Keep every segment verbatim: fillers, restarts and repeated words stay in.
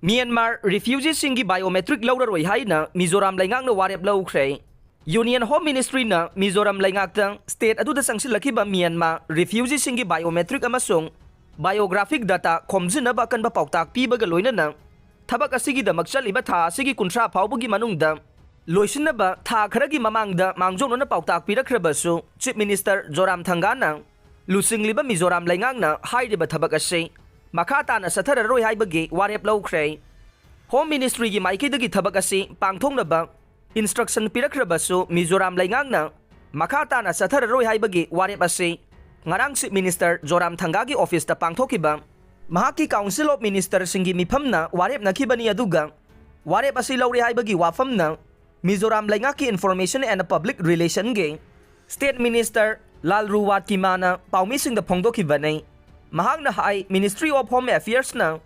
Myanmar ꯔꯤꯐ꯭ꯌꯨꯖꯤꯁꯤꯡꯒꯤ biometric ꯂꯧꯔꯔꯣꯏ ꯍꯥꯏꯅ ꯃꯤꯖꯣꯔꯥꯝ ꯂꯩꯉꯥꯛꯅ ꯋꯥꯔꯦꯞ ꯂꯧꯈ꯭ꯔꯦ꯫ ꯌꯨꯅꯤꯌꯟ ꯍꯣꯝ ꯃꯤꯅꯤꯁꯇ꯭ꯔꯤꯅ ꯃꯤꯖꯣꯔꯥꯝ ꯂꯩꯉꯥꯛꯇ ꯁ꯭ꯇꯦꯠ ꯑꯗꯨꯗ ꯆꯪꯁꯤꯜꯂꯛꯈꯤꯕ ꯃ꯭ꯌꯥꯟꯃꯥꯔ ꯔꯤꯐ꯭ꯌꯨꯖꯤꯁꯤꯡꯒꯤ ꯕꯥꯏꯑꯣꯃꯦꯇ꯭ꯔꯤꯛ ꯑꯃꯁꯨꯡ ꯕꯥꯏꯑꯣꯒ꯭ꯔꯥꯐꯤꯛ ꯗꯇꯥ ꯈꯣꯝꯖꯤꯟꯅꯕ ꯑꯀꯟꯕ ꯄꯥꯎꯇꯥꯛ ꯄꯤꯕꯒ ꯂꯣꯏꯅꯅ ꯊꯕꯛ ꯑꯁꯤꯒꯤꯗꯃꯛ ꯆꯠꯂꯤꯕ ꯊꯥ ꯑꯁꯤꯒꯤ ꯀꯨꯟꯊ꯭ꯔꯥ ꯐꯥꯎꯕꯒꯤ ꯃꯅꯨꯡꯗ ꯂꯣꯏꯁꯤꯟꯅꯕ ꯊꯥ ꯈꯔꯒꯤ ꯃꯃꯥꯡꯗ ꯃꯥꯡꯖꯧꯅꯅ ꯄꯥꯎꯇꯥꯛ ꯄꯤꯔꯛꯈ꯭ꯔꯕꯁꯨ, ꯆꯤꯐ ꯃꯤꯅꯤꯁꯇꯔ ꯖꯣꯔꯥꯝ ꯊꯪꯒꯥꯅ ꯂꯨꯆꯤꯡꯂꯤꯕ ꯃꯤꯖꯣꯔꯥꯝ ꯂꯩꯉꯥꯛꯅ ꯍꯥꯏꯔꯤꯕ ꯊꯕꯛ ꯑꯁꯤ ꯃꯈꯥ ꯇꯥꯅ ꯆꯠꯊꯔꯔꯣꯏ ꯍꯥꯏꯕꯒꯤ ꯋꯥꯔꯦꯞ ꯂꯧꯈ꯭ꯔꯦ꯫ ꯍꯣꯝ ꯃꯤꯅꯤꯁꯇ꯭ꯔꯤꯒꯤ ꯃꯥꯏꯀꯩꯗꯒꯤ ꯊꯕꯛ ꯑꯁꯤ ꯄꯥꯡꯊꯣꯛꯅꯕ ꯏꯟꯁꯇ꯭ꯔꯛꯁꯟ ꯄꯤꯔꯛꯈ꯭ꯔꯕꯁꯨ, ꯃꯤꯖꯣꯔꯥꯝ ꯂꯩꯉꯥꯛꯅ ꯃꯈꯥ ꯇꯥꯅ ꯆꯠꯊꯔꯔꯣꯏ ꯍꯥꯏꯕꯒꯤ ꯋꯥꯔꯦꯞ ꯑꯁꯤ ꯉꯔꯥꯡ ꯆꯤꯐ ꯃꯤꯅꯤꯁꯇꯔ ꯖꯣꯔꯥꯝ ꯊꯪꯒꯥꯒꯤ ꯑꯣꯐꯤꯁꯇ ꯄꯥꯡꯊꯣꯛꯈꯤꯕ ꯃꯍꯥꯛꯀꯤ ꯀꯥꯎꯟꯁꯤꯜ ꯑꯣꯐ ꯃꯤꯅꯤꯁꯇꯔꯁꯤꯡꯒꯤ ꯃꯤꯐꯝꯅ ꯋꯥꯔꯦꯞꯅꯈꯤꯕꯅꯤ꯫ ꯑꯗꯨꯒ ꯋꯥꯔꯦꯞ ꯑꯁꯤ ꯂꯧꯔꯦ ꯍꯥꯏꯕꯒꯤ ꯋꯥꯐꯝꯅ ꯃꯤꯖꯣꯔꯥꯝ ꯂꯩꯉꯥꯛꯀꯤ ꯏꯟꯐꯣꯔꯃꯦꯁꯟ ꯑꯦꯟ ꯄꯕ꯭ꯂꯤꯛ ꯔꯤꯂꯦꯁꯟꯒꯤ ꯁ꯭ꯇꯦꯠ ꯃꯤꯅꯤꯁꯇꯔ ꯂꯥꯜꯔꯨꯋꯥꯠꯀꯤꯃꯥꯅ ꯄꯥꯎꯃꯤꯁꯤꯡꯗ ꯐꯣꯡꯗꯣꯛꯈꯤꯕꯅꯤ꯫ ꯃꯍꯥꯛꯅ ꯍꯥꯏ, ꯃꯤꯅꯤꯁꯇ꯭ꯔꯤ ꯑꯣꯐ ꯍꯣꯝ ꯑꯦꯐꯤꯌꯔꯁꯅ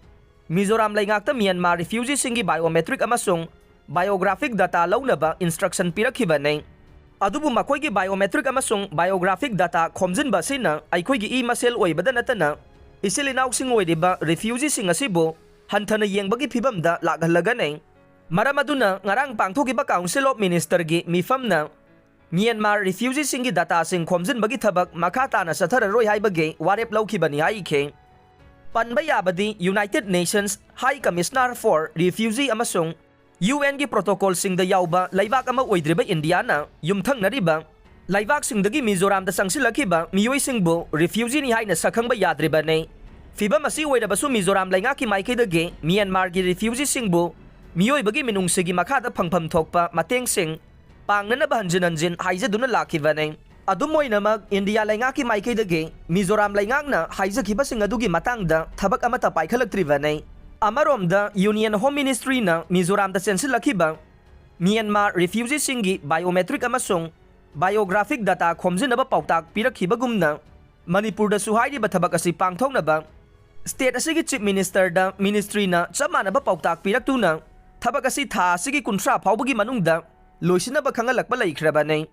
ꯃꯤꯖꯣꯔꯥꯝ ꯂꯩꯉꯥꯛꯇ ꯃ꯭ꯌꯥꯟꯃꯥꯔ ꯔꯤꯐ꯭ꯌꯨꯖꯤꯁꯤꯡꯒꯤ ꯕꯥꯏꯑꯣꯃꯦꯇ꯭ꯔꯤꯛ ꯑꯃꯁꯨꯡ ꯕꯥꯏꯑꯣꯒ꯭ꯔꯥꯐꯤꯛ ꯗꯇꯥ ꯂꯧꯅꯕ ꯏꯟꯁꯇ꯭ꯔꯛꯁꯟ ꯄꯤꯔꯛꯈꯤꯕꯅꯤ꯫ ꯑꯗꯨꯕꯨ ꯃꯈꯣꯏꯒꯤ ꯕꯥꯏꯑꯣꯃꯦꯇ꯭ꯔꯤꯛ ꯑꯃꯁꯨꯡ ꯕꯥꯏꯑꯣꯒ꯭ꯔꯥꯐꯤꯛ ꯗꯇꯥ ꯈꯣꯝꯖꯤꯟꯕ ꯑꯁꯤꯅ ꯑꯩꯈꯣꯏꯒꯤ ꯏ ꯃꯁꯦꯜ ꯑꯣꯏꯕꯗ ꯅꯠꯇꯅ ꯏꯆꯤꯜ ꯏꯅꯥꯎꯁꯤꯡ ꯑꯣꯏꯔꯤꯕ ꯔꯤꯐ꯭ꯌꯨꯖꯤꯁꯤꯡ ꯑꯁꯤꯕꯨ ꯍꯟꯊꯅ ꯌꯦꯡꯕꯒꯤ ꯐꯤꯚꯝꯗ ꯂꯥꯛꯍꯜꯂꯒꯅꯤ꯫ ꯃꯔꯝ ꯑꯗꯨꯅ ꯉꯔꯥꯡ ꯄꯥꯡꯊꯣꯛꯈꯤꯕ ꯀꯥꯎꯟꯁꯤꯜ ꯑꯣꯐ ꯃꯤꯅꯤꯁꯇꯔꯒꯤ ꯃꯤꯐꯝꯅ ꯃ꯭ꯌꯥꯟꯃꯥꯔ ꯔꯤꯐ꯭ꯌꯨꯖꯤꯁꯤꯡꯒꯤ ꯗꯇꯥꯁꯤꯡ ꯈꯣꯝꯖꯤꯟꯕꯒꯤ ꯊꯕꯛ ꯃꯈꯥ ꯇꯥꯅ ꯆꯠꯊꯔꯔꯣꯏ ꯍꯥꯏꯕꯒꯤ ꯋꯥꯔꯦꯞ ꯂꯧꯈꯤꯕꯅꯤ ꯍꯥꯏꯈꯤ꯫ ꯄꯟꯕ ꯌꯥꯕꯗꯤ, ꯌꯨꯅꯥꯏꯇꯦꯗ ꯅꯦꯁꯟꯁ ꯍꯥꯏ ꯀꯃꯤꯁꯅꯔ ꯐꯣꯔ ꯔꯤꯐ꯭ꯌꯨꯖꯤ ꯑꯃꯁꯨꯡ ꯌꯨ ꯑꯦꯟꯒꯤ ꯄ꯭ꯔꯣꯇꯣꯀꯣꯜꯁꯤꯡꯗ ꯌꯥꯎꯕ ꯂꯩꯕꯥꯛ ꯑꯃ ꯑꯣꯏꯗ꯭ꯔꯤꯕ ꯏꯟꯗꯤꯌꯥꯅ ꯌꯨꯝꯊꯪꯅꯔꯤꯕ ꯂꯩꯕꯥꯛꯁꯤꯡꯗꯒꯤ ꯃꯤꯖꯣꯔꯥꯝꯗ ꯆꯪꯁꯤꯜꯂꯛꯈꯤꯕ ꯃꯤꯑꯣꯏꯁꯤꯡꯕꯨ ꯔꯤꯐ꯭ꯌꯨꯖꯤꯅꯤ ꯍꯥꯏꯅ ꯁꯛꯈꯪꯕ ꯌꯥꯗ꯭ꯔꯤꯕꯅꯤ꯫ ꯐꯤꯚꯝ ꯑꯁꯤ ꯑꯣꯏꯔꯕꯁꯨ, ꯃꯤꯖꯣꯔꯥꯝ ꯂꯩꯉꯥꯛꯀꯤ ꯃꯥꯏꯀꯩꯗꯒꯤ ꯃ꯭ꯌꯥꯟꯃꯥꯔꯒꯤ ꯔꯤꯐ꯭ꯌꯨꯖꯤꯁꯤꯡꯕꯨ ꯃꯤꯑꯣꯏꯕꯒꯤ ꯃꯤꯅꯨꯡꯁꯤꯒꯤ ꯃꯈꯥꯗ ꯐꯪꯐꯝ ꯊꯣꯛꯄ ꯃꯇꯦꯡꯁꯤꯡ ꯄꯥꯡꯅꯅꯕ ꯍꯟꯖꯤꯟ ꯍꯟꯖꯤꯟ ꯍꯥꯏꯖꯗꯨꯅ ꯂꯥꯛꯈꯤꯕꯅꯤ꯫ ꯑꯗꯨꯝ ꯑꯣꯏꯅꯃꯛ, ꯏꯟꯗꯤꯌꯥ ꯂꯩꯉꯥꯛꯀꯤ ꯃꯥꯏꯀꯩꯗꯒꯤ ꯃꯤꯖꯣꯔꯥꯝ ꯂꯩꯉꯥꯛꯅ ꯍꯥꯏꯖꯈꯤꯕꯁꯤꯡ ꯑꯗꯨꯒꯤ ꯃꯇꯥꯡꯗ ꯊꯕꯛ ꯑꯃꯠꯇ ꯄꯥꯏꯈꯠꯂꯛꯇ꯭ꯔꯤꯕꯅꯤ꯫ ꯑꯃꯔꯣꯝꯗ, ꯌꯨꯅꯤꯌꯟ ꯍꯣꯝ ꯃꯤꯅꯤꯁꯇ꯭ꯔꯤꯅ ꯃꯤꯖꯣꯔꯥꯝꯗ ꯆꯦꯟꯁꯤꯜꯂꯛꯈꯤꯕ ꯃ꯭ꯌꯥꯟꯃꯥꯔ ꯔꯤꯐ꯭ꯌꯨꯖꯤꯁꯤꯡꯒꯤ ꯕꯥꯏꯑꯣꯃꯦꯇ꯭ꯔꯤꯛ ꯑꯃꯁꯨꯡ ꯕꯥꯏꯑꯣꯒ꯭ꯔꯥꯐꯤꯛ ꯗꯇꯥ ꯈꯣꯝꯖꯤꯟꯅꯕ ꯄꯥꯎꯇꯥꯛ ꯄꯤꯔꯛꯈꯤꯕꯒꯨꯝꯅ, ꯃꯅꯤꯄꯨꯔꯗꯁꯨ ꯍꯥꯏꯔꯤꯕ ꯊꯕꯛ ꯑꯁꯤ ꯄꯥꯡꯊꯣꯛꯅꯕ ꯁ꯭ꯇꯦꯠ ꯑꯁꯤꯒꯤ ꯆꯤꯐ ꯃꯤꯅꯤꯁꯇꯔꯗ ꯃꯤꯅꯤꯁꯇ꯭ꯔꯤꯅ ꯆꯞ ꯃꯥꯟꯅꯕ ꯄꯥꯎꯇꯥꯛ ꯄꯤꯔꯛꯇꯨꯅ ꯊꯕꯛ ꯑꯁꯤ ꯊꯥ ꯑꯁꯤꯒꯤ ꯀꯨꯟꯊ꯭ꯔꯥ ꯐꯥꯎꯕꯒꯤ ꯃꯅꯨꯡꯗ ꯂꯣꯏꯁꯤꯟꯅꯕ ꯈꯪꯍꯜꯂꯛꯄ ꯂꯩꯈ꯭ꯔꯕꯅꯤ꯫